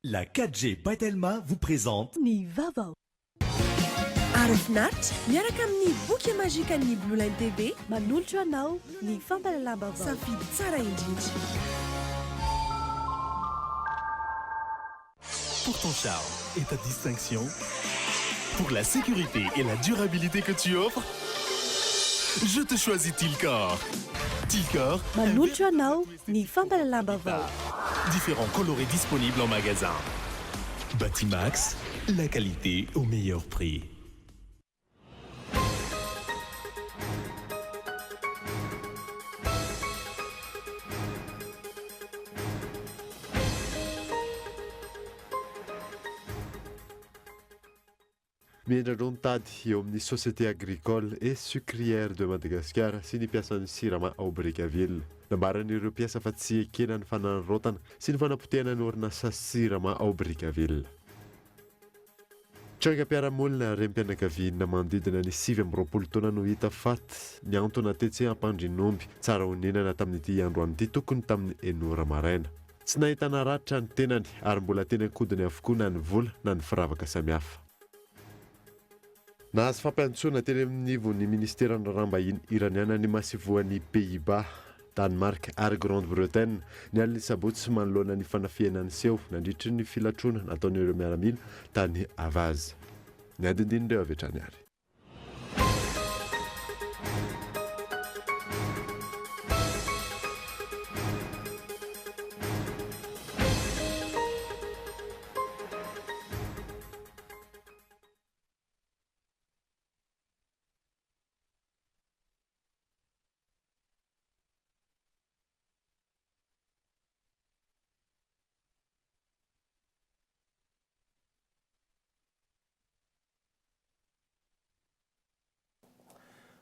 La 4G by Telma vous présente. Ny vaovao. Aro finaritra miaraka amin'ny boky magikan'ny Blue Line TV manolotra anao ny fampahalalam-baovao. Safidy tsara indrindra. Pour ton charme et ta distinction, pour la sécurité et la durabilité que tu offres, je te choisis Tilcor. Tilcor. Manolotra anao ny fampahalalam-baovao. Différents coloris disponibles en magasin. Batimax, la qualité au meilleur prix. Miendra-droa mitady eo amin'ny Société Agricole et Sucrière de Madagascar sy ny mpiasan'ny Sirama ao Brickaville. Nambaran'ireo mpiasa fa tsy ekena ny fanararaotana sy ny fanapotehana ny orinasa Sirama ao Brickaville. Trangam-piarahamonina, Renim-pianakaviana manodidina ny 29 taona no hita faty nihantona tetsy Ampandrinomby, Tsarahonenana tamin'ity androany ity tokony tamin'ny enina ora maraina. Tsy nahitana ratra ny tenany ary mbola teny an-kodiny avokoa na ny vola na ny firavaka samihafa. Nahazo fampiantsoana teny amin'ivon'ny ministeran'ny raharaham-bahiny Iraniana ny masoivohon'i Pays-Bas, Danemark ary Grande-Bretagne ny alin'ny sabotsy manoloana ny fanafihana niseho nandritry ny filatroana nataon'ireo miaramila tany Ahvaz. Ny andindinin'ireo avy hatrany ary.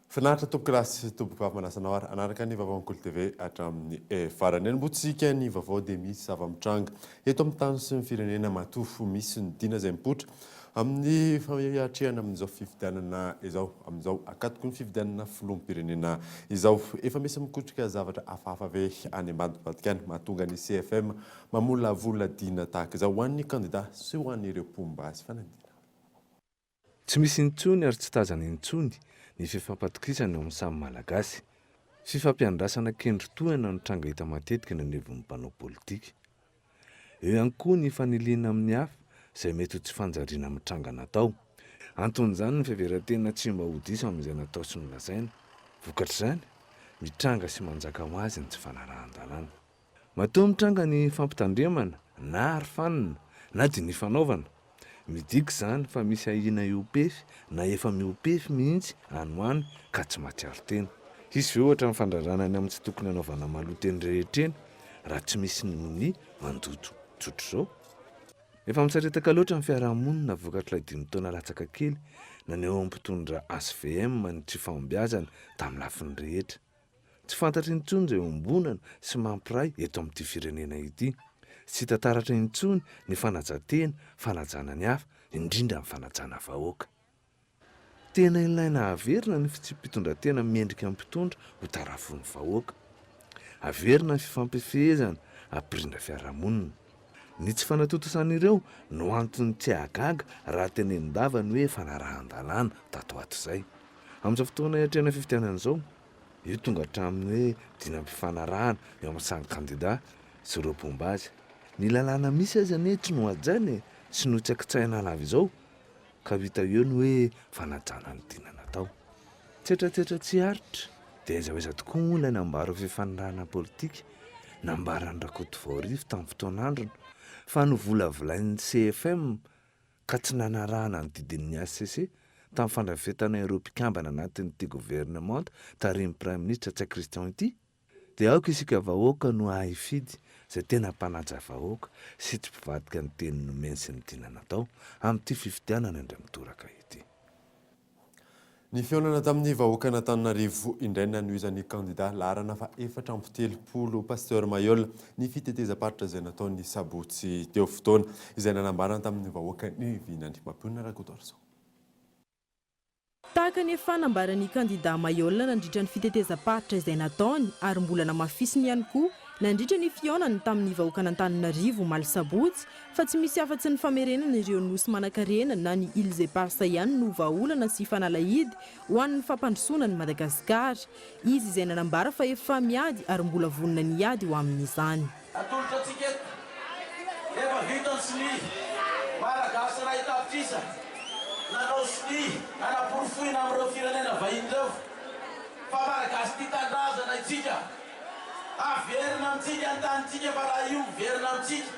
Finaritra tompokolahy sy tompokovavy manasa anao ary hanaraka ny vaovaon'ny Kolo TV hatramin'ny farany. Anombohantsika ny vaovao dia misy zava-mitranga eto amin'ny tany sy ny firenena matoa misy ny dina izay mipoitra amin'ny fiatrehana amin'izao fifidianana izao, amin'izao ankatoky ny fifidianana filoham-pirenena izao. Efa misy mikotrika zavatra hafahafa ve any ambadibadika any mahatonga ny CFM mamolavola dina tahaka izao ho an'ny kandida sy ho an'ireo mpomba azy? Fanadihadiana. Tsy misy intsony ary tsy tazana intsony ny fifampatokisana eo amin'ny samy Malagasy. Fifampiandrasana kendry tohina no tranga hita matetika eny anivon'ny mpanao politika. Eo ihany koa ny fanilihana amin'ny hafa izay mety ho tsy fanjariana mitranga natao. Anton'izany ny fiheveran-tena tsy mba ho diso amin'izay natao sy nolazaina. Vokatr'izany, mitranga sy manjaka ho azy ny tsy fanarahan-dalàna. Matoa mitranga ny fampitandremana na arofanina na dia ny fanaovana, midika izany fa misy ahiana hiopefy na efa miopefy mihitsy any ho any ka tsy mahatsiaro tena. Hisy ve ohatra ny fandrarana ny amin'ny tsy tokony hanaovana maloto eny rehetra eny raha tsy misy ny minia mandoto tsotr'izao? Efa misaritaka loatra ny fiarahamonina vokatr'ilay dimy taona latsaka kely nanehoan'ny mpitondra HVM ny tsy fahombiazana tamin'ny lafiny rehetra. Tsy fantatra intsony izay iombonana sy mampiray eto amin'ity firenena ity. Tsy hita taratra intsony ny fanajan-tena, fanajana ny hafa, indrindra ny fanajana vahoaka. Tena ilaina haverina ny fitsipi-pitondran-tena mendrika ny mpitondra ho tarafon'ny vahoaka. Averina ny fifampifehezana hampirindra fiarahamonina. Ny tsy fanatontosana ireo no antony tsy hahagaga raha tenenin-dava ny hoe fanarahan-dalàna tato ho ato izay. Amin'izao fotoana iatrehana fifidianana izao, Io tonga hatramin'ny hoe dinam-pifanarahana eo amin'ny samy kandida sy ireo mpomba azy. Ny lalàna misy aza anie tsy nohajaina e, sy notsakitsaina lava izao ka ho hita eo ny hoe fanajana ny dina natao. Tsetratsetra tsy aritra, dia aiza ho aiza tokoa moa ilay nambara ho fifanarahana politika nambaran'i Rakotovao Rivo tamin'ny fotoan'androny fa novolavolain'ny CFM ka tsy nanarahana ny didin'ny hcc tamin'ny fandrafetana ireo mpikambana anatin'ity governemanta tarihin'ny Praiminisitra Ntsay Christian ity, dia aoka isika vahoaka no hahay hifidy izay tena mpanaja vahoaka sy tsy mpivadika ny teny nomeny sy ny dina natao amin'ity fifidianana indray mitoraka ity. Ny fihaonana tamin'ny vahoakan'Antananarivo indray nanohizan'ny kandida laharana faha 34 Pasteur Mailhol ny fitetezam-paritra izay natao ny sabotsy teo fotoana izay nanambarany tamin'ny vahoaka ny vinany. Mampionona Rakotoarison. Tahaka ny efa nambaran'ny kandida Mailhol nandritra ny fitetezam-paritra izay nataony ary mbola namafisiny ihany koa. nandritra ny fihaonany tamin'ny vahoakan'Antananarivo omaly sabotsy fa tsy misy afa-tsy ny famerenana ireo nosy manankarena na ny Îles Éparses ihany no vahaolana sy fanalahidy ho an'ny fampandrosoana an'i Madagasikara. Izy izay nanambara fa efa miady ary mbola vonona ny hiady ho amin'izany. Atolotra antsika eto, efa vita ny sonia, Malagasy 1 tapitrisa nanao sonia hanaporofoina amin'ireo firenena vahiny ireo fa Malagasy tia tanindrazana isika. Averina amintsika ny tanintsika fa raha io miverina amintsika,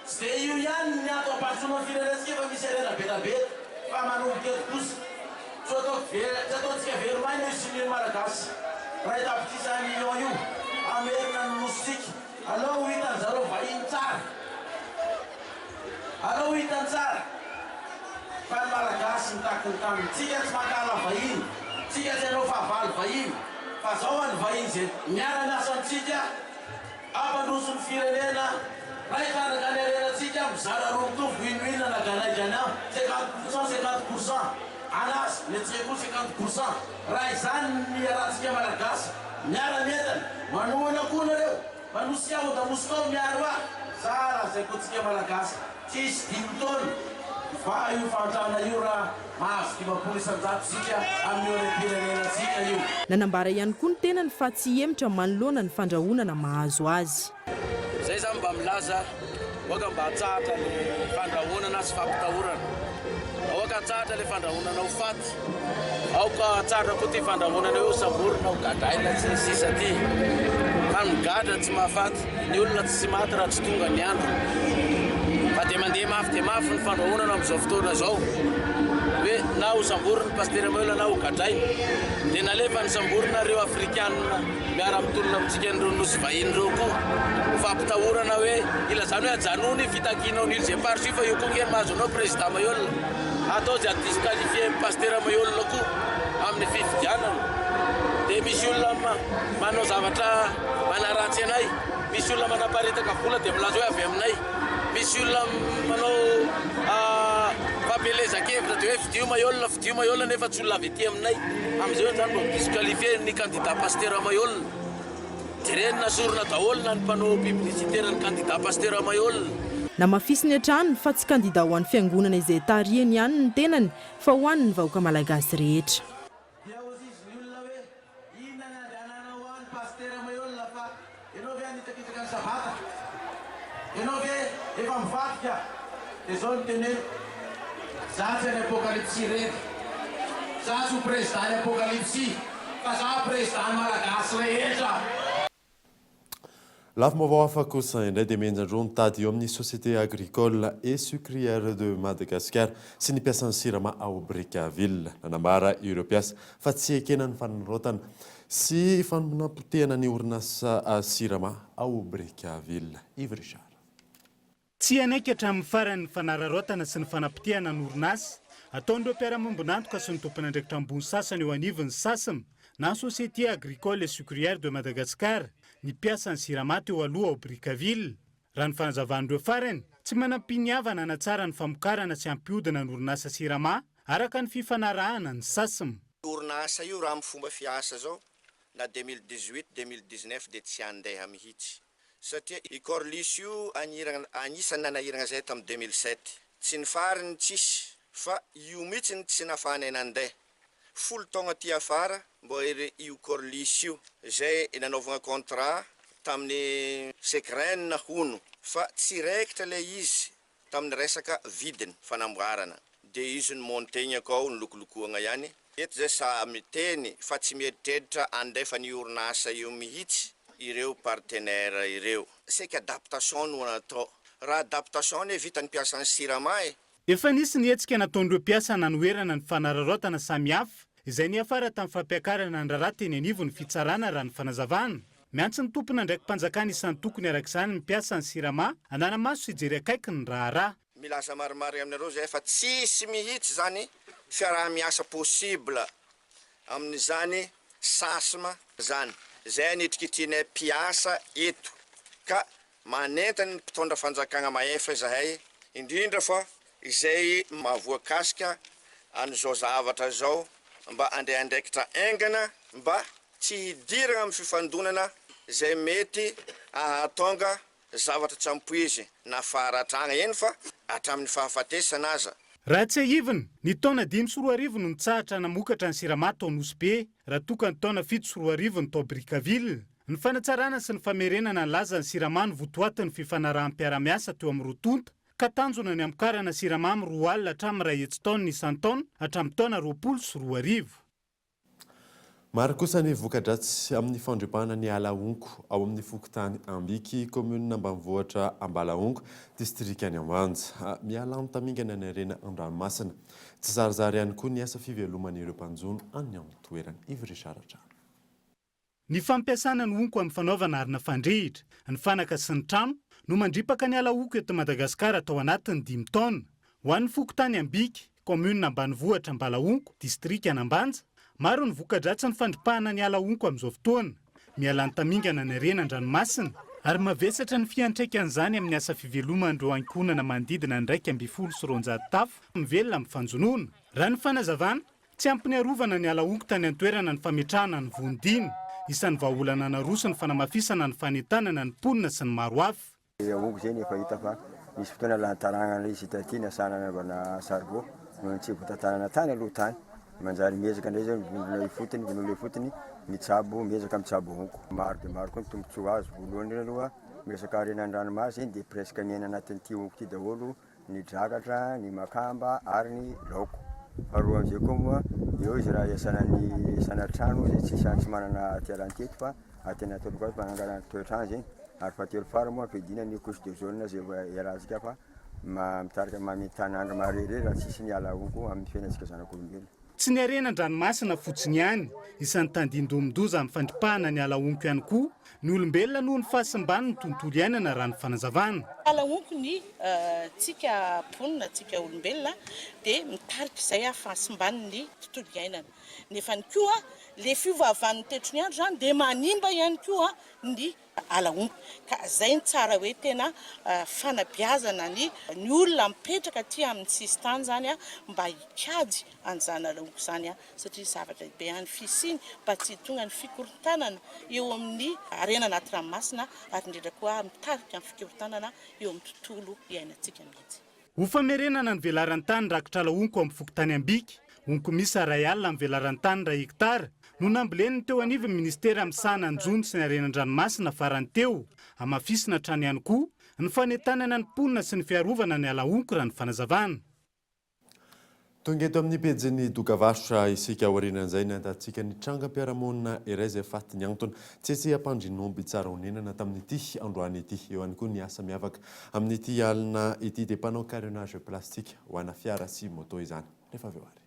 tsy dia io ihany ny ato ampandrosoana ny firenentsika fa misy harena be da be eto fa manomboka eto kosa tsy ataoko very, tsy ataontsika very maina io sonia Malagasy 1 tapitrisa un million io hamerina ny nosintsika. Aleo ho hitan zareo vahiny tsara, aleo ho hitany tsara fa ny Malagasy mitaky ny taniny. Tsika tsy mankahala vahiny, tsika tsy hanao fahavalo vahiny fa zao any vahiny zay miara-miasa amintsika hampandroso ny firenena, ray trandraka ny harenantsika, mizara roa mitovy, win-win na gagnant-gagnant, 50%, 50% anazy, ny antsika koa 50%. Raha izany ny iarahantsika Malagasy miara-mientana, manohana koa nareo, manosika aho da Moskoa miaro ahy, za lazaiko antsika Malagasy, tsisy 5 taona fa io fahantrana io raha mahazo 50% sika amin'io harem-pirenenantsika io. Nanambara ihany koa ny tenany fa tsy hihemotra manoloana ny fandrahonana mahazo azy. Zay zany mba milaza aoka mba atsahatra le fandrahonana sy fampitahorana, aoka atsahatra le fandrahonana ho faty, aoka atsahatra koa ty fandrahonana io samborina ho gadraina sy ny sisa ty, fa ny migadra tsy mahafaty ny olona, tsy maty raha tsy tonga ny andro, fa de mandeha mafy de mafy ny fandrahonana amin'izao fotoana zao hoe na ho samborina ny Pasitera Mailhol na ho gadraina. De nalefa ny samborina reo Afrikanina miara-mitolona amintsika an'ireo nosy vahiny ireo koa fampitahorana hoe ilazany hoe ajanony fitakianao ny Îles Éparses io fa io koa nge mahazo anao président Mailhol, atao zay disqualifié Pasitera Mailhol koa amin'ny fifidianana. De misy olona manao zavatra manaratsy anay, misy olona manaparitaka vola de milaza hoe avy aminay, misy olona manao fampielezan-kevitra de hoe fidio Mailhol, fidio Mailhol, nefa tsy olona avy aty aminay. Amin'izay zany mba disqualifié ny candidat Pasitera Mailhol, jereny nasorona daholo na ny mpanao publicitaire ny candidat Pasitera Mailhol. Namafisiny hatrany fa tsy kandida ho an'ny fiangonana izay tarihany ihany ny tenany fa ho an'ny vahoaka malagasy rehetra. Dia hozy izy ny olona hoe inona ny andehananao any Pasitera Mailhol fa ianao ve hanitsakitsaka ny sabata? Ianao ve efa mivadika? Dia zao no teneniko, za tsy any Apokalypsy irery, za tsy ho président ny Apokalypsy fa za président ny Malagasy rehetra. Lafim-baovao hafa kosa indray dia mihenjan-droa ny tady eo amin'ny Société Agricole et Sucrière de Madagascar sy ny mpiasan'ny Sirama ao Brickaville. Nanambara ireo mpiasa fa tsy ekena ny fanararaotana sy fanapotehana ny orinasa Sirama ao Brickaville. Yves Richard. Tsy hanaiky hatramin'ny farany ny fanararaotana sy ny fanapotehana ny orinasa ataon'ireo mpiara-miombon'antoka sy ny tompon'andraikitra ambony sasany eo anivon'ny SASM na Société Agricole et Sucrière de Madagascar ny mpiasan'ny Sirama teo aloha ao Brickaville. Raha ny fanazavan'ireo farany, tsy manam-piniavana hanatsara ny famokarana sy hampiodina ny orinasa Sirama araka ny fifanarahana ny SASM. Orinasa io raha amin'ny fomba fiasa zao na 2018, 2019 dia tsy andeha mihitsy satria i Corliss io anirana anisan'ny nanahirana zay tamin'ny 2007, tsy ny fariny tsisy fa io mihitsy ny tsy nafahanay nandeha 10 taogna ty afara mbo ery io Corliss io zay nanaovana contrat tamin'ny Secren hono fa tsy raikitra le izy tamin'ny resaka vidiny fanamboarana, de izy ny montegna akao ny lokolokoagna ihany eto zay sa miteny fa tsy mieritreritra andefa ny orinasa io mihitsy ireo partenaire ireo. Saika adaptation no natao, raha adaptation ne vita ny mpiasan'ny Sirama e. Efa nisy ny hetsika nataon'ireo mpiasa nanoherana ny fanararaotana samihafa izay niafara tamin'ny fampiakarana ny raharaha teny anivon'ny fitsarana, raha ny fanazavana. Miantso ny tompon'andraiki-panjakana isan'ny tokony araka izany ny mpiasa ny Sirama hanara-maso sy hijery akaiky ny raharaha. Milaza marimarina aminareo zay fa tsisy mihitsy zany fiaraha-miasa possible amin'izany SASM zany zay anitrikitrianay mpiasa eto, ka manentany ny mpitondra fanjakana mahefa zahay, indrindra fa izay mahavoakasika an'izao zavatra zao, mba andray andraikitra aingana mba tsy hidirana amin'ny fifandonana. izay mety ahatonga zavatra tsy ampoizina na faharatrana eny fa hatramin'ny fahafatesana aza. Raha tsiahivina, ny taona 2005 no nitsahatra namokatra ny siramamy tao Nosy Be, raha toa ka ny taona 2007 ny tao Brickaville. Ny fanatsarana sy ny famerenana ny lazan'ny siramamy no votoatin'ny fifanaraham-piarahamiasa teo amin'ny roa tonta, ka tanjona ny hamokarana siramamy 20 hatramin'ny 100 taonina isan-taona hatramin'ny taona 2020. Maro kosa ny voka-dratsy amin'ny fandripahana ny ala honko ao amin'ny fokontany Ambiky, kaominina ambanivohitra Ambalahonko, distrikan'i Ambanja. Miala an-tamingana ny harena an-dranomasina. Tsy zarizary ihany koa ny asa fiveloman'ireo mpanjono any an-toerana. Yves Richard hatrany. Ny fampiasana ny honko amin'ny fanaovana arina fandrehitra, ny fanaka sy ny trano no mandripaka ny ala honko eto Madagasikara tao anatin'ny dimy taona. Ho an'ny fokontany Ambiky, kaominina ambanivohitra Ambalahonko, distrikan'Ambanja, maro ny voka-dratsin'ny fandripahana ny ala honko amin'izao fotoana. Mihalany tamingana ny harena an-dranomasina ary mavesatra ny fiantraikan'izany amin'ny asa fiveloman'ireo ankohonana manodidina ny 211 tafo mivelona amin'ny fanjonoana. Raha ny fanazavana, Tsy ampy niarovana ny ala honko tany an-toerana ny fametrahana ny vohon-dina. Isan'ny vahaolana naroso ny fanamafisana ny fanentanana ny mponina sy ny maro hafa. Ilay honko izay efa hita fa nisy fotoana lany tarangana ilay izy taty nasana nanaovana saribao noho ny tsy voatantanana tany aloha tany. Manjary miezaka indray izao ny vondrona ifotony, vondron'olona ifotony mitsabo, miezaka mitsabo honko. Maro dia maro koa ny tombontsoa azo. Voalohany indrindra aloha miresaka harena an-dranomasina dia presque miaina anatin'ity honko ity daholo ny drakatra, ny makamba ary ny laoko. Faharoa amin'izay koa moa, eo izy raha iasana ny iasana trano izay tsy isan'ny tsy manana aty alan-teto fa aty anaty aloka azy manangana toetr'andro zegny. Ary fahatelo farany moa ampiadiana ny couche d'ozone izay efa iarahantsika fa mitarika mametan'andro maharerirery raha tsisy ny ala honko amin'ny fiainantsika zanak'olombelona. Tsy ny harena an-dranomasina fotsiny ihany, isan'ny tandindomin-doza amin'ny fandripahana ny ala honko ihany koa ny olombelona noho ny fahasimban'ny tontolo iainana raha ny fanazavana. Ala honko ny tsika mponina, tsika olombelona dia mitarika izay fahasimban'ny tontolo iainana. Nefany koa le fiovaovan'ny toetry ny andro izany dia manimba ihany koa ny ala honko. Ka zay no tsara hoe tena fanabeazana ny ny olona mipetraka aty amin'ny sisintany zany mba hikajy an'izany ala honko izany satria zava-dehibe ny fisiany mba tsy hitonga ny fikorontanana eo amin'ny harena anaty ranomasina ary indrindra koa mitarika ny fikorontanana eo amin'ny tontolo iainantsika mihitsy. Ho famerenana ny velaran-tany rakotra ala honko amin'ny fokontany Ambiky, honko miisa 1000 amin'ny velaran-tany iray hektara no nambolen'ny teo anivon'ny minisitera misahana ny jono sy ny harena an-dranomasina farany teo. Hamafisina hatrany ihany koa ny fanentanana ny mponina sy ny fiarovana ny ala honko raha ny fanazavana. Tonga eto amin'ny pejin'ny dokavarotra isika aorianan'izay niantantsika ny trangam-piarahamonina iray izay faty niantona tsetse ampandrinomby tsara honenana tamin'ity androany ity. Eo ihany koa ny asa miavaka amin'ity alina ity dia mpanao carenage plastique ho ana fiara sy moto izany. Rehefa avy eo ary.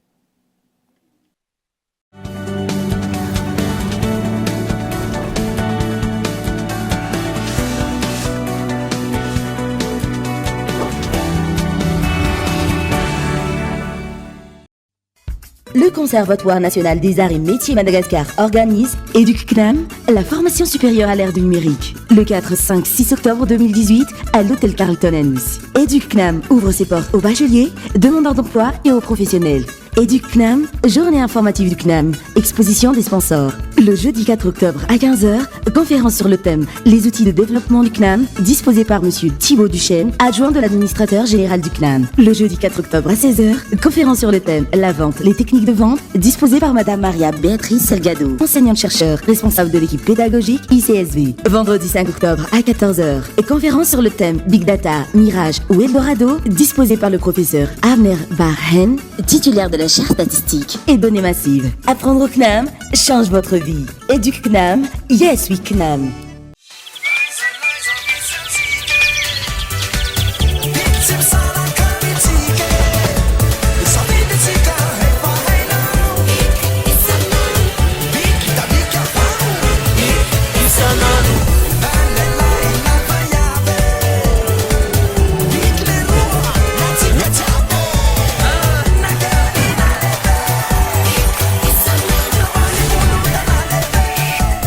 Le Conservatoire national des arts et métiers Madagascar organise EduCNAM, la formation supérieure à l'ère du numérique. Le 4, 5, 6 octobre 2018 à l'hôtel Carlton à Nice. EduCNAM ouvre ses portes aux bacheliers, demandeurs d'emploi et aux professionnels. EduCNAM, journée informative du CNAM, exposition des sponsors. Le jeudi 4 octobre à 15h, conférence sur le thème Les outils de développement du CNAM, disposée par monsieur Thibaut Duchesne, adjoint de l'administrateur général du CNAM. Le jeudi 4 octobre à 16h, conférence sur le thème La vente, les techniques de vente, disposée par madame Maria Béatrice Salgado, enseignante-chercheur, responsable de l'équipe pédagogique ICSV. Vendredi 5 octobre à 14h, conférence sur le thème Big Data, Mirage ou Eldorado, disposée par le professeur Avner Barhen, titulaire de la chaire statistique et données massives. Apprendre au CNAM change votre vie. Éduc CNAM, yes we CNAM.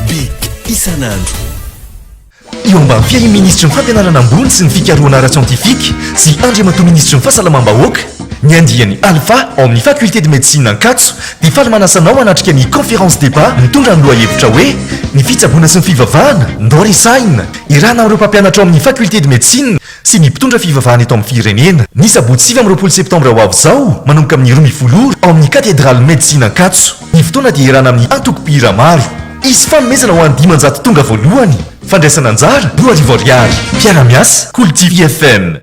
Big isan'andro. Eo ambany fiahian'ny Minisitry ny Fampianarana ambony sy ny fikarohana ara-tsiantifika sy Andriamatoa Minisitry ny Fahasalamam-bahoaka. Ny andiany Alpha ao amin'ny Faculté de Médecine Ankatso dia faly manasa anao hanatrika ny Conférence Débat mitondra ny lohahevitra hoe Ny fitsaboana sy ny fivavahana, ndao resahina! Iarahana amin'ireo mpampianatra ao amin'ny Faculté de Médecine sy ny mpitondra fivavahana eto amin'ny firenena. Ny sabotsy 29 septambra ho avy izao, manomboka amin'ny 12 ora, ao amin'ny Cathédrale Médecine Ankatso. Ny fotoana dia iarahana amin'ny antoko mpihira maro. Hisy fanomezana ho an'ny 500 tonga voalohany. Fandraisana anjara, 2000 ariary. Mpiara-miasa, Kolo TV FM.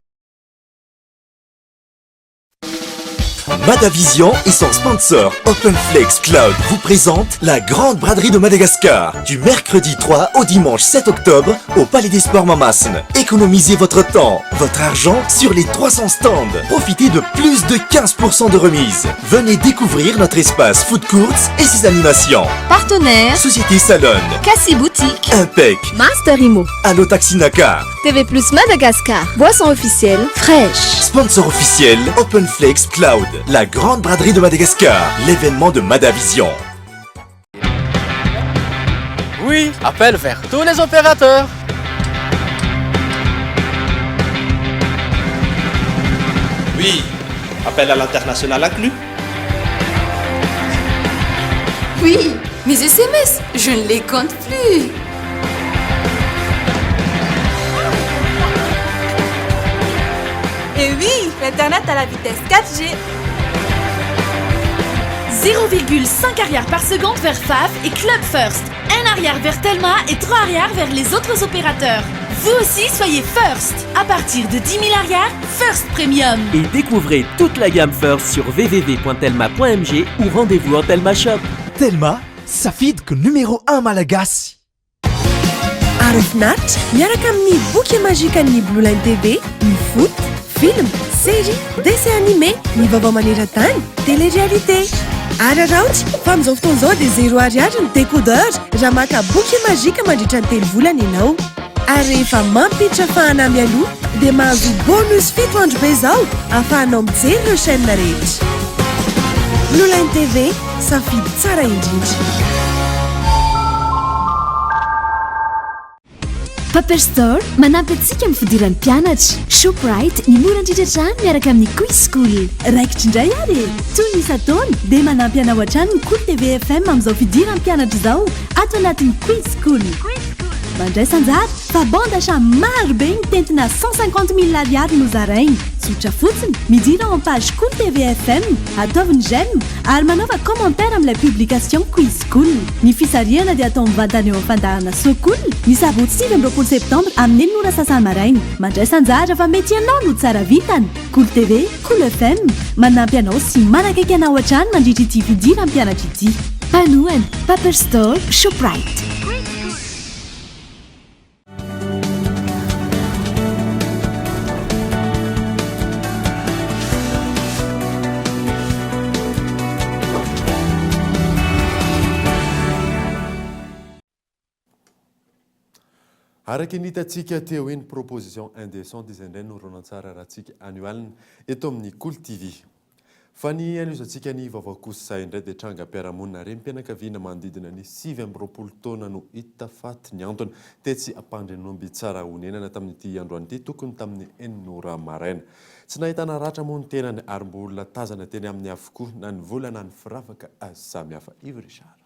Madavision et son sponsor OpenFlex Cloud vous présente la grande braderie de Madagascar du mercredi 3 au dimanche 7 octobre au Palais des Sports Mahamasina. Économisez votre temps, votre argent sur les 300 stands. Profitez de plus de 15% de remise. Venez découvrir notre espace food courts et ses animations. Partenaire Société Salon, Cassie Boutique, Impec, Master Imo, Allo Taxinaka, TV Plus Madagascar, Boisson officielle, Fraîche. Sponsor officiel OpenFlex Cloud, la grande braderie de Madagascar, l'événement de Madavision. Oui, appel vers tous les opérateurs. Oui, appel à l'international inclus. Oui, mes SMS, je ne les compte plus. Et oui, l'internet à la vitesse 4G. 0,5 ariary par seconde vers FAF et Club First. 1 ariary vers Telma et 3 ariary vers les autres opérateurs. Vous aussi, soyez First. À partir de 10 000 ariary, First Premium. Et découvrez toute la gamme First sur www.telma.mg ou rendez-vous en Telma Shop. Telma, safidiko numéro 1 malagasy. Ary finaritra miaraka amin'ny boky magikan'ny Blue Line TV, ny foot, film, série, dessin animé, ny vaovao maneran-tany, télé-réalité. Araraoty fa amin'izao fotoana izao dia zéro ariary ny décodeur raha maka boky magique mandritra ny telo volana ianao. Ary rehefa mampiditra fahana mialoha dia mahazo bonus fito andro be izao ahafahanao mijery ireo chaîne rehetra. Blue Line TV, safidy tsara indrindra. Paper Store manampy antsika amin'ny fidiran'ny mpianatra. Shoprite ny mora indrindra hatrany miaraka amin'ny Quiz School. Raikitra indray ary e! Toy ny isan-taona dia manampy anao hatrany ny Kolo TV FM amin'izao fidiran'ny mpianatra izao ato anatin'ny Quiz School. Mandraisa anjara fa bon d'achat maro be mitentina 150 mille ariary no zaraina. Tsotra fotsiny, midira ao amin'ny page Kolo TV FM, ataovy ny j'aime ary manaova commentaire amin'ilay publication Quiz School. Ny fisarihana dia atao mivantana eo amin'ny fandaharana So Cool, ny sabotsy 29 septambra amin'ny enina ora sasany maraina. Mandraisa anjara fa mety ianao no tsara vintana. Kolo TV, Kolo FM, manampy anao sy manakaiky anao hatrany mandritra ity fidiran'ny mpianatra ity. Mpanohana, Paper Store, Shoprite. Araka ny hitantsika teo iny proposition indécente izay indray no horonantsary arahantsika anio alina eto amin'ny Kolo TV. Fa ny hanohizantsika ny vaovao kosa indray dia trangam-piarahamonina renim-pianakaviana manodidina ny 29 taona no hita faty niantona tetsy Ampandrianomby Tsarahonenana tamin'ity androany ity tokony tamin'ny enina ora maraina. Tsy nahitana ratra moa ny tenany ary mbola tazana teny aminy avokoa na ny vola na ny firavaka samihafa. Yves Richard.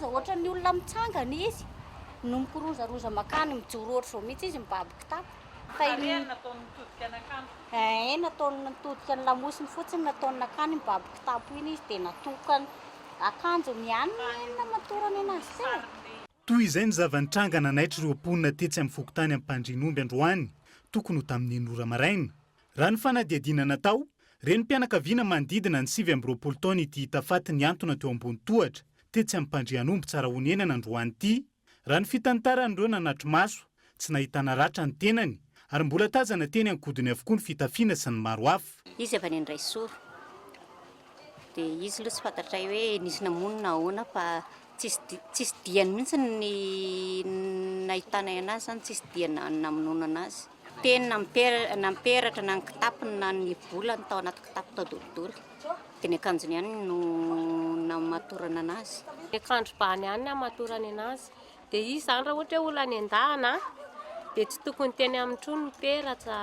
Ohatran'ny olona mitsangana izy no mikorozaroza makany, mijoro ohatr'izao mihitsy izy mibaby kitapo. Fa iny nataony nitodika nakany fotsiny. Ee, nataony nitodika ny lamosiny fotsiny nataony nakany mibaby kitapo iny izy dia natokany akanjony ihany no namatorany anazy teo. Toy izay ny zava-nitranga nanaitra ireo mponina tetsy amin'ny fokontany Ampandrianomby androany, tokony ho tamin'ny enina ora maraina. Raha ny fanadihadiana natao, renim-pianakaviana manodidina ny 29 taona ity hita faty nihantona teo ambony tohatra tetsy Ampandrianomby Tsarahonenana androany ity. Raha ny fitantaran'ireo nanatri-maso, tsy nahitana ratra ny tenany ary mbola tazana teny an-kodiny avokoa ny fitafiana sy ny maro hafa. Izy avy any Andraisoro. Dia izy aloha tsy fantatray hoe nisy namono na ahoana fa tsisy tsisy diany mihitsy ny nahitanay anazy izany, tsisy diany namonoana anazy. Teny na ny peratra na ny kitapony na ny volany tao anaty kitapo tao dolidoly. Dia ny akanjony ihany no namatorana anazy. Ny akanjo bany ihany namatorany anazy. Dia izy izany raha ohatra hoe olona nendahana. Dia tsy tokony teny aminy intsony ny peratra,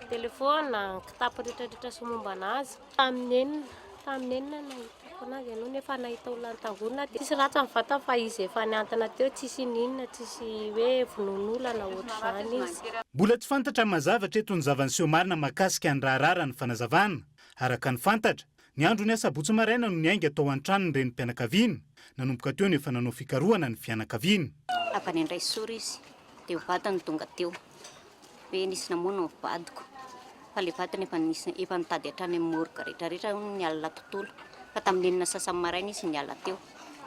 telefaonina, kitapo rehetrarehetra sy momba anazy. Tamin'ny enina, tamin'ny enina no nahitako anazy aloha nefa nahita olona nitangorona dia tsisy ratra ny vatany fa izy efa nihantona teo tsisy n'inona, tsisy hoe vonoan'olona na ohatr'izany izy. Mbola tsy fantatra mazava hatreto ny zava-niseho marina mahakasika ny raharaha raha ny fanazavana. Araka ny fantatra, ny andron'ny asabotsy maraina no niainga tao an-tranony renim-pianakaviana. Nanomboka teo no efa nanao fikarohana ny fianakaviana. Avy any Andraisoro izy dia vadiny tonga teo hoe nisy namono ny vadiko fa ilay vadiny efa nisy efa nitady hatrany amin'ny morgue rehetra rehetra hono ny alina tontolo fa tamin'ny enina sasany maraina izy niala teo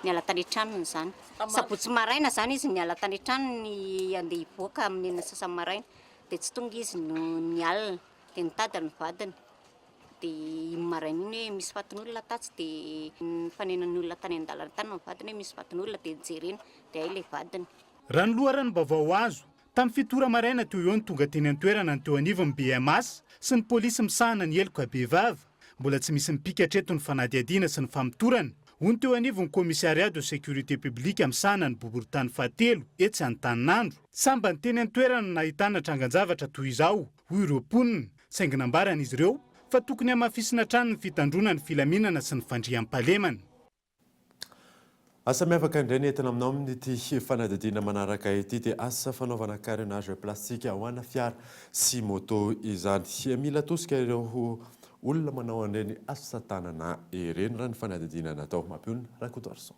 niala tany an-tranony izany sabotsy maraina izany izy niala tany an-tranony handeha hivoaka amin'ny enina sasany maraina dia tsy tonga izy no ny alina dia nitady ny vadiny dia iny maraina iny hoe misy fatin'olona tatsy dia nifanena ny olona tany an-dalana tany ny vadiny hoe misy fatin'olona dia nijerena dia hay ilay vadiny. Raha ny loharanom-baovao azo, tamin'ny fito ora maraina teo eo no tonga teny an-toerana ny teo anivon'ny BMH sy ny polisy misahana ny heloka bevava. Mbola tsy misy mipika hatreto ny fanadihadiana sy ny famotorana, hoy ny teo anivon'ny Commissariat de sécurité publique misahana ny boriborintany fahatelo etsy Antaninandro. Sambany teny an-toerana no nahitana trangan-javatra toy izao, hoy ireo mponina, saingy nambaran'izy ireo fa tokony hamafisina hatrany ny fitandroana ny filaminana sy ny fandriampahalemana. Asa miavaka indray ny entina aminao amin'ity fanadihadiana manaraka ity dia asa fanaovana carénage plastique ho ana fiara sy moto izany. Mila tosika ireo olona manao an'ireny asa tanana ireny raha ny fanadihadiana natao. Mampionona Rakotoarison.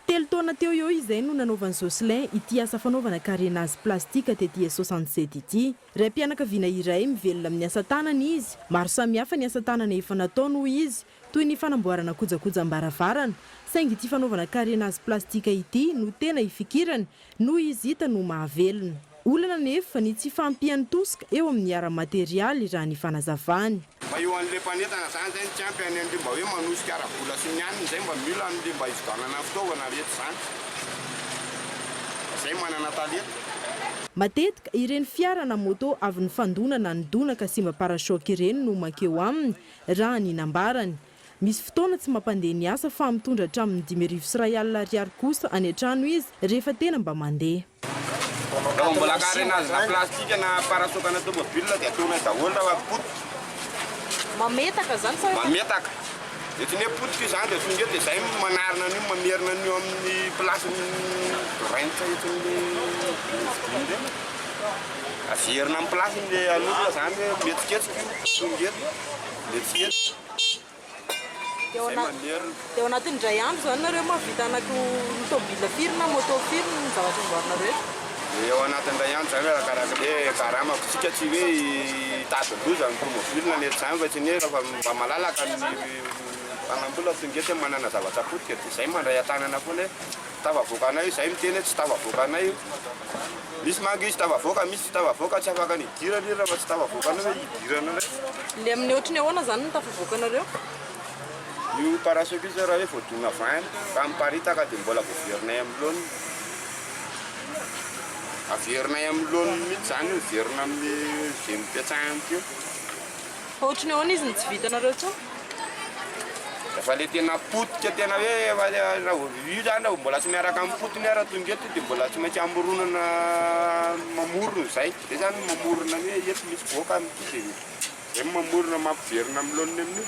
Telo taona teo eo izay no nanaovan'i Jocelyn ity asa fanaovana carénage plastique tety 67 ity. Raim-pianakaviana iray mivelona amin'ny asa tanana izy. Maro samihafa ny asa tanana efa nataony hoy izy, toy ny fanamboarana kojakojam-baravarana. Saingy ity fanaovana carénage plastique ity no tena ifikirany noho izy hita no mahavelona. Olana anefa ny tsy fahampian'ny tosika eo amin'ny ara-materialy raha ny fanazavany. Mba eo an'le mpanentana zany zay no tsy ampy any an'le mba hoe manosika ara-bola sy ny aniny zay mba mila an'le mba hividianana fitaovana rehetra zany. Zay manana talenta. Matetika ireny fiara na moto avy nifandona na nidona ka simba parachoc ireny no mankeo aminy raha ny nambarany. Misy fotoana tsy mampandeha ny asa fa mitondra hatramin'ny 1500 ariary kosa any an-trano izy rehefa tena mba mandeha. Raha mbola carénage na plastique na parachoc ana tomobile dia ataonay daholo raha potika. Mametaka zany sa? Mametaka. Dia tsy ny hoe potika io zany dia tonga eo dia zay manarina an'io mamerina an'io amin'ny place-ny rainitra etsy amin'ny dimy ireny. Averina amin'ny place-ny le an'olona zany hoe mihetsiketsika io tonga eto mihetsiketsika. Dia ao anatin'ny indray andro izany nareo mahavita anaky tomobile firy na moto firy ny zavatra amboarinareo eto? Dia ao anatin'ny indray andro izany arakaraka ny hoe karamako. Tsika tsy hoe hitady loza ny tomobile na ny eto izany fa tsy ny hoe raha mba malalaka ny mpanambola tonga eto hoe manana zavatra potika dia izay mandray an-tanana foana hoe tafavoaka anay io, izay miteny hoe tsy tafavoaka anay io. Misy manko izy tafavoaka, misy tsy tafavoaka, tsy afaka ny hidirana io raha tsy tafavoaka anao hoe hidirana indray. Le amin'ny ohatry ny ahoana izany no tafavoaka anareo? Io parachoc io zao raha hoe voadona vent ka miparitaka dia mbola voaverinay amin'ny laoniny. Averinay amin'ny laoniny mihitsy izany io, miverina amin'ny izay nipetrahany teo. Fa ohatry ny ahoana izy no tsy vitanareo intsony? Efa le tena potika tena hoe efa raha vao io zany raha vao mbola tsy miaraka amin'ny potiny ary tonga eto dia mbola tsy maintsy amoronana mamorona izay. Zay zany no mamorona ny hoe eto misy boaka amin'ity dia zay no mamorona mampiverina amin'ny laoniny amin'io.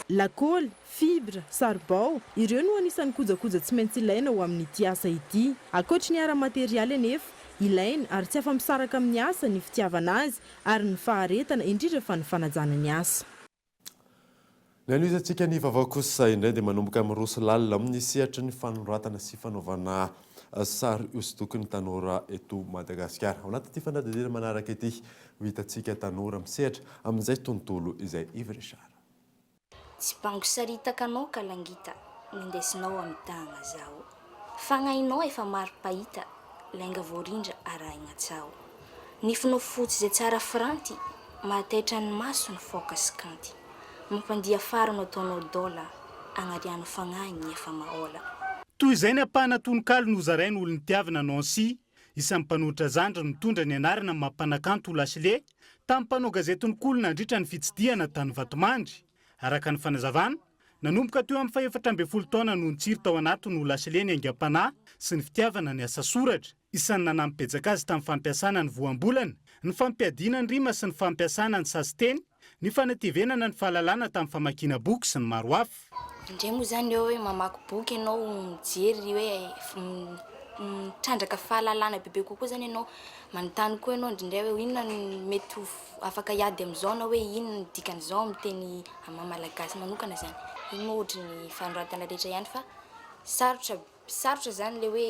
Lakôly, fibre, saribao, ireo no anisan'ny kojakoja tsy maintsy ilaina ho amin'ity asa ity. Ankoatry ny ara-materialy anefa, ilaina ary tsy afa-misaraka amin'ny asa ny fitiavana azy ary ny faharetana, indrindra fa ny fanajana ny asa. Ny hanohizantsika ny vaovao kosa indray dia manomboka miroso lalina amin'ny sehatry ny fanoratana sy fanaovana sary hosodoko ny tanora eto Madagasikara. Ao anatin'ity fanadihadiana manaraka ity ho hitantsika tanora misehatra amin'izay tontolo izay. Yves Richard. Tsy bango saritaka anao ka langita Nindesinao amy tagna zaho Fagnahinao efa maro mpahita Lainga voarindra arahigna tsaho Nifinao fotsy zay tsara firanty Mahataitra ny maso ny faoka sy kanty Mampandiha fary no ataonao dôla Agnariano fagnahy ny efa maôla. Toy izay ny ampahana tononkalo nozarain'ny olon-tiavina Nancy, isan'ny mpanolotra zandriny mitondra ny anarana maha mpanakanto Lashley, tamin'ny mpanao gazety Nikolo nandritra ny fitsidihana tany Vatomandry. Araka ny fanazavana, Nanomboka teo amin'ny fahefatra ambin'ny folo taona no nitsiry tao anatiny ho lasa ny aingam-panahy sy ny fitiavana ny asa soratra. Isan'ny nanampy betsaka azy tamin'ny fampiasana ny voambolana, ny fampiadiana ny rima sy ny fampiasana ny sasinteny, ny fanatevenana ny fahalalana tamin'ny famakiana boky sy ny maro hafa. Indray moa zany eo hoe mamaky boky ianao, mijery hoe mitrandraka fahalalana bebe kokoa zany ianao, manontany koa ianao indraindray hoe inona no mety ho afaka hiady amin'izao na hoe inona no dikan'izao amin'ny teny maha malagasy manokana zany. Iny moa ohatry ny fanoratana rehetra ihany fa sarotra sarotra zany le hoe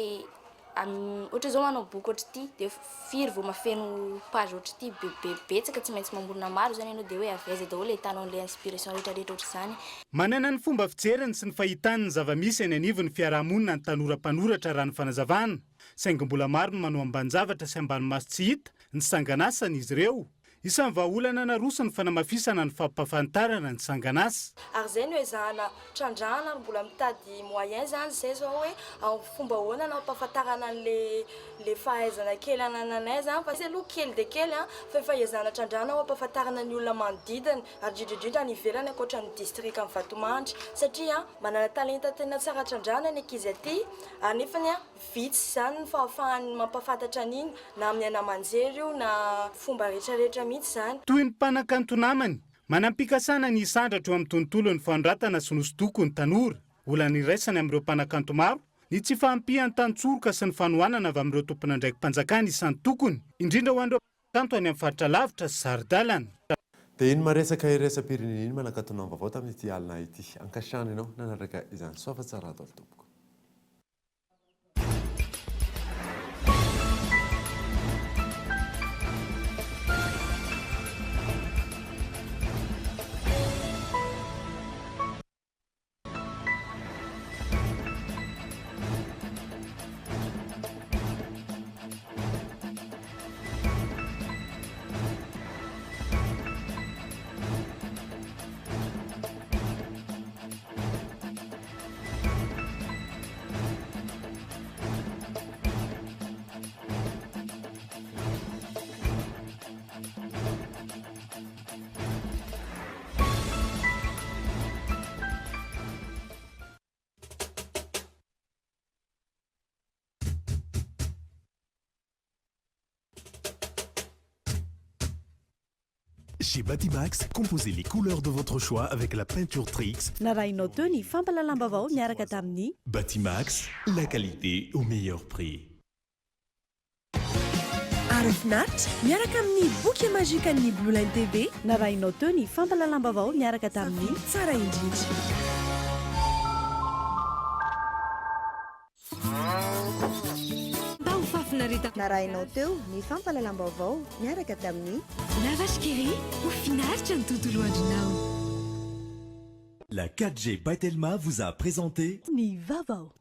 ohatra zao manao boky ohatr'ity de firy vao mahafeno page ohatr'ity be be betsaka tsy maintsy mamorona maro zany ianao de hoe avy aiza daholo ahitanao an'le inspiration rehetrarehetra ohatr'izany. Manana ny fomba fijeriny sy ny fahitany ny zava-misy eny anivon'ny fiarahamonina ny tanora mpanoratra raha ny fanazavana. Saingy mbola maro ny manao ambanin-javatra sy ambany maso tsy hita ny sanganasany izy ireo. Isan'ny vahaolana naroso ny fanamafisana ny fampahafantarana ny sanganasa. Ary izay no ezahana trandrahana ary mbola mitady moyen zany izay zao hoe amin'ny fomba ahoana no hampahafantarana an'le le fahaizana kely anananay zany fa izy aloha kely dia kely an, fa efa ezahana trandrahana ho hampahafantarana ny olona manodidina ary indrindra indrindra any ivelany ankoatra ny distrikan'i Vatomandry satria manana talenta tena tsara trandrahana ny ankizy aty ary nefany an Vitsy izany ny fahafahany mampahafantatra an'iny na amin'ny haino aman-jery io na fomba rehetrarehetra mihitsy izany. Toy ny mpanakanto namany, manam-pikasana ny hisandratra eo amin'ny tontolon'ny fanoratana sy ny hosodoko ny tanora. Olana iraisany amin'ireo mpanakanto maro ny tsy fahampian'ny tantsoroka sy ny fanohanana avy amin'ireo tompon'andraiki-panjakana isan-tokony, indrindra ho an'ireo mpanakanto any amin'ny faritra lavitra sy saro-dalana. Dia iny maresaka iraisam-pirenena iny manakatona ny vaovao tamin'ity alina ity. Ankasitrahana ianao nanaraka izany. Soa fa tsara daholo tompoko. Chez Batimax, composez les couleurs de votre choix avec la peinture Trix. Narahinao teo ny fampahalalam-baovao niaraka tamin'ny. Batimax, la qualité au meilleur prix. Aro finaritra miaraka amin'ny boky magikan'ny Blue Line TV. Narahinao teo ny fampahalalam-baovao niaraka tamin'ny. Tsara indrindra. Mba ho fahafinaretana. Narahinao teo ny fampahalalam-baovao niaraka tamin'ny. La Vache qui rit, ho finaritra ny tontolo andronao. La 4G by Telma vous a présenté. Ny vaovao.